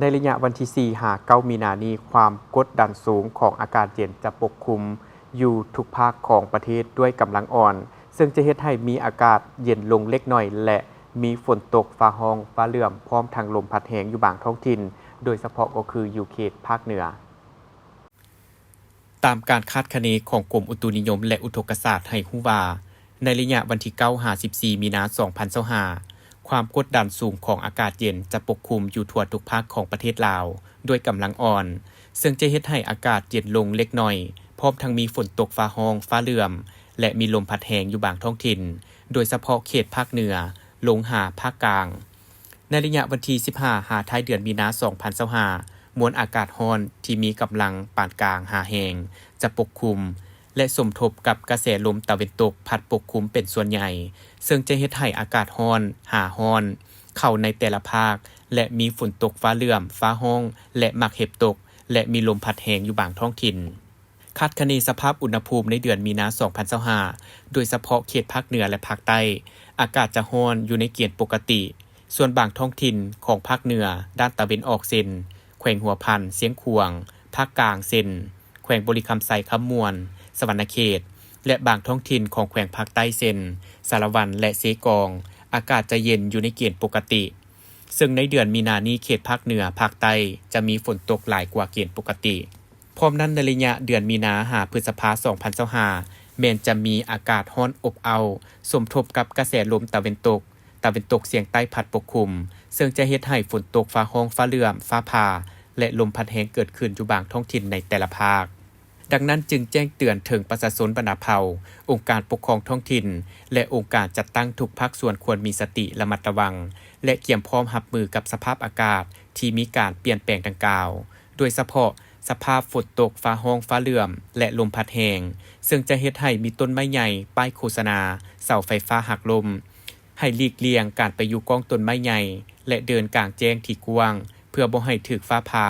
ໃນໄລຍະວັນທີສີ່ຫາເກົ້າມີນານີ້, ຄວາມກົດດັນສູງຂອງອາກາດເຢັນຈະປົກຄຸມຢູ່ທຸກພາກຂອງປະເທດດ້ວຍກຳລັງອ່ອນ, ເຊິ່ງຈະເຮັດໃຫ້ມີອາກາດເຢັນລົງເລັກນ້ອຍ ແລະ ມີຝົນຕົກ, ຟ້າຮ້ອງ, ຟ້າເຫຼື້ອມ, ພ້ອມທັງລົມພັດແຮງຢູ່ບາງທ້ອງຖິ່ນ, ໂດຍສະເພາະກໍຄືຢູ່ເຂດພາກເໜືອ. ຕາມການຄາດຄະເນຂອງກົມອຸຕຸນິຍົມ ແລະ ອຸທົກກະສາດໃຫ້ຮູ້ວ່າ, ໃນໄລຍະວັນທີເກົ້າຫາສິບສີ່ມີນາສອງພັນຊາວຫ້າ, ຄວາມກົດດັນສູງຂອງອາກາດເຢັນຈະປົກຄຸມຢູ່ທົ່ວທຸກພາກຂອງປະເທດລາວດ້ວຍກຳລັງອ່ອນ, ເຊິ່ງຈະເຮັດໃຫ້ອາກາດເຢັນລົງເລັກນ້ອຍ, ພ້ອມທັງມີຝົນຕົກ, ຟ້າຮ້ອງ, ຟ້າເຫຼື້ອມ ແລະ ມີລົມພັດແຮງຢູ່ບາງທ້ອງຖິ່ນ, ໂດຍສະເພາະເຂດພາກເໜືອ ລົງຫາພາກກາງ. ໃນໄລຍະວັນທີສິບຫ້າຫາທ້າຍເດືອນມີນາສອງພັນຊາວຫ້າ, ມວນອາກາດຮ້ອນທີ່ມີກຳລັງປານກາງຫາແຮງຈະປົກຄຸມ ແລະ ສົມທົບກັບກະແສລົມຕາເວັນຕົກພັດປົກຄຸມເປັນສ່ວນໃຫຍ່, ເຊິ່ງຈະເຮັດໃຫ້ອາກາດຮ້ອນຫາຮ້ອນເຂົ້າໃນແຕ່ລະພາກ ແລະ ມີຝົນຕົກ, ຟ້າເຫຼື້ອມ, ຟ້າຮ້ອງ ແລະ ໝາກເຫັບຕົກ ແລະ ມີລົມພັດແຮງຢູ່ບາງທ້ອງຖິ່ນ. ຄາດຄະເນສະພາບອຸນຫະພູມໃນເດືອນມີນາສອງພັນຊາວຫ້າ, ໂດຍສະເພາະເຂດພາກເໜືອ ແລະ ພາກໃຕ້, ອາກາດຈະຮ້ອນຢູ່ໃນເກນປົກກະຕິ. ສ່ວນບາງທ້ອງຖິ່ນຂອງພາກເໜືອດ້ານຕາເວັນອອກ ເຊັ່ນ ແຂວງຫົວພັນ, ຊຽງຂວາງ, ພາກກາງ ເຊັ່ນ ແຂວງບໍລິຄຳໄຊ, ຄຳມ່ວນ, ສະຫວັນນະເຂດ ແລະ ບາງທ້ອງຖິ່ນຂອງແຂວງພາກໃຕ້ ເຊັ່ນ ສາລະວັນ ແລະ ເຊກອງ, ອາກາດຈະເຢັນຢູ່ໃນເກນປົກກະຕິ. ເຊິ່ງໃນເດືອນມີນານີ້ ເຂດພາກເໜືອ, ພາກໃຕ້ ຈະມີຝົນຕົກຫຼາຍກວ່າເກນປົກກະຕິ. ພ້ອມນັ້ນ, ໃນໄລຍະເດືອນມີນາຫາພຶດສະພາສອງພັນຊາວຫ້າ ແມ່ນຈະມີອາກາດຮ້ອນອົບເອົ້າ, ສົມທົບກັບກະແສລົມຕາເວັນຕົກ, ຕາເວັນຕົກສຽງໃຕ້ພັດປົກຄຸມ, ເຊິ່ງຈະເຮັດໃຫ້ຝົນຕົກ, ຟ້າຮ້ອງ, ຟ້າເຫຼື້ອມ, ຟ້າຜ່າ ແລະ ລົມພັດແຮງເກີດຂຶ້ນຢູ່ບາງທ້ອງຖິ່ນໃນແຕ່ລະພາກ. ດັ່ງນັ້ນຈຶ່ງແຈ້ງເຕືອນເຖິງປະຊາຊົນບັນດາເຜົ່າ, ອົງການປົກຄອງທ້ອງຖິ່ນ ແລະ ອົງການຈັດຕັ້ງທຸກພາກສ່ວນຄວນມີສະຕິລະມັດລະວັງ ແລະ ກຽມພ້ອມຮັບມືກັບສະພາບອາກາດທີ່ມີການປ່ຽນແປງດັ່ງກ່າວ, ໂດຍສະເພາະສະພາບຝົນຕົກ, ຟ້າຮ້ອງ, ຟ້າເຫຼື້ອມ ແລະ ລົມພັດແຮງ, ເຊິ່ງຈະເຮັດໃຫ້ມີຕົ້ນໄມ້ໃຫຍ່, ປ້າຍໂຄສະນາ, ເສົາໄຟຟ້າຫັກລົ້ມ. ໃຫ້ຫຼີກລ່ຽງການໄປຢູ່ກ້ອງຕົ້ນໄມ້ໃຫຍ່ ແລະ ເດີນກາງແຈ້ງທີ່ກວ້າງ ເພື່ອບໍ່ໃຫ້ຖືກຟ້າຜ່າ.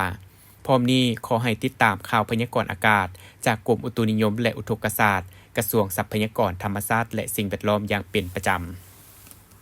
ພ້ອມນີ້, ຂໍໃຫ້ຕິດຕາມຂ່າວພະຍາກອນອາກາດຈາກກົມອຸຕຸນິຍົມ ແລະ ອຸທົກກະສາດ, ກະຊວງຊັບພະຍາກອນທຳມະຊາດ ແລະ ສິ່ງແວດລ້ອມຢ່າງເປັນປະຈຳ.